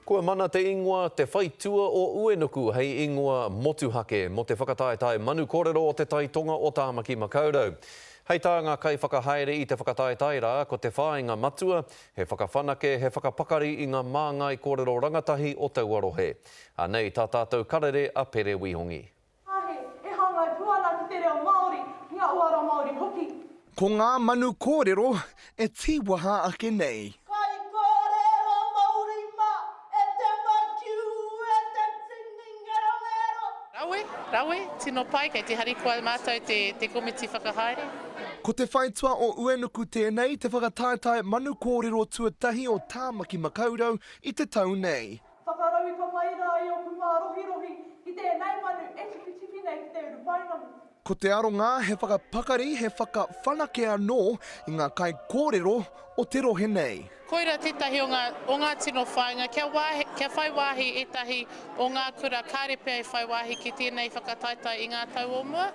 Kua mana te ingoa Te Whaitua o Uenuku hei ingoa motuhake mō te whakataetae manu kōrero o te Tai Tonga o Tāmaki Makaurau. Hei tā ngā kaiwhakahaere i te whakataetae rā, ko te whāinga matua, he whakawhanake, he whakapakari i ngā māngai kōrero rangatahi o taua rohe. Anei tā tātou karere a Pere Wihongi. Ahe, e hāngai pū ana ki te reo Māori, ki ngā uara Māori hoki. Ko ngā manu kōrero e tīwaha ake nei. Kaikōrero Māori mā, e te makiu, e te tini ngerongero. Rawe, rawe, tino pai, kei te harikoa mātou te, te komiti whakahaere. Ko te whaitua o Uenuku tēnei, te whakataetae manu kōrero tuatahi o Tāmaki Makaurau i te tau nei. Whakarauika mai rā i ōku mārohirohi ki tēnei manu e tipitipi nei ki te urupounamu. Ko te aronga he whakapakari, he whakawhanake anō i ngā kaikōrero o te rohe nei. Koira tētahi o ngā, o ngā tino whāinga, kia wāhi, kia whai wāhi ētahi o ngā kura kāre pea i whai wāhi ki tēnei whakataetae i ngā tau o mua.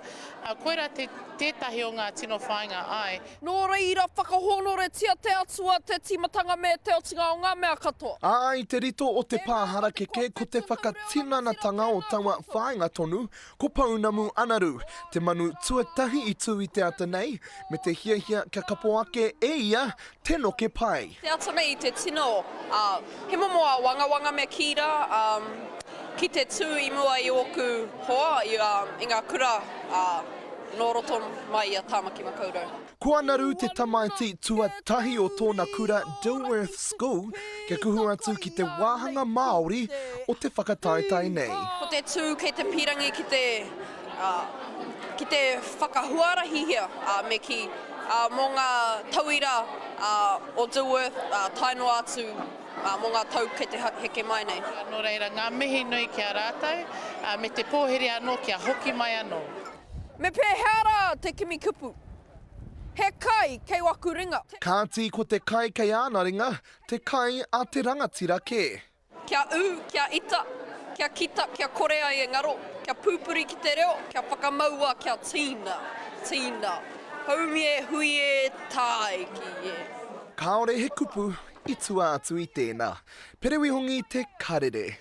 Koira te, tētahi o ngā tino whāinga, āe. Nō reira, whakahōnoretia te Atua, te tīmatanga me te otinga o ngā mea katoa. Ā, i te rito o te pā harakeke ko te whakatinanatanga o taua whāinga tonu, ko Pounamu Anaru, te manu tuatahi i tū i te ata nei, me te hiahia kia kapo ake e ia te noke pai. Te ata nei i te tino, ā, he momo āwangawanga me kī rā, ā, ki te tū i mua i ōku hoa i, ā, i ngā kura, ā, Nō roto mai i a Tāmaki Makaurau. Ko Anaru te tamaiti tuatahi o tōna kura Dilworth School kia kuhu atu ki te wāhanga Māori o te whakataetae nei. Ko te tū kei te pīrangi ki te, ki te whakahuarahihia, me kī, mō ngā tauira o Dilworth tae noa atu mō ngā tau kei te heke mai nei. Nō reira, ngā mihi nui ki a rātou, me te pōhiri anō kia hoki mai anō. Me pēhea rā te kimi kupu? He kai kei waku ringa. Kāti ko te kai kei āna ringa, te kai a te rangatira kē. Kia ū, kia ita, kia kita, kia kore ai e ngaro, kia pūpuri ki te reo, kia whakamaua, kia tīna, tīna. Haumi e, hui e, tāiki e. Kāore he kupu i tua atu i tēnā. Pere Wihongi te karere.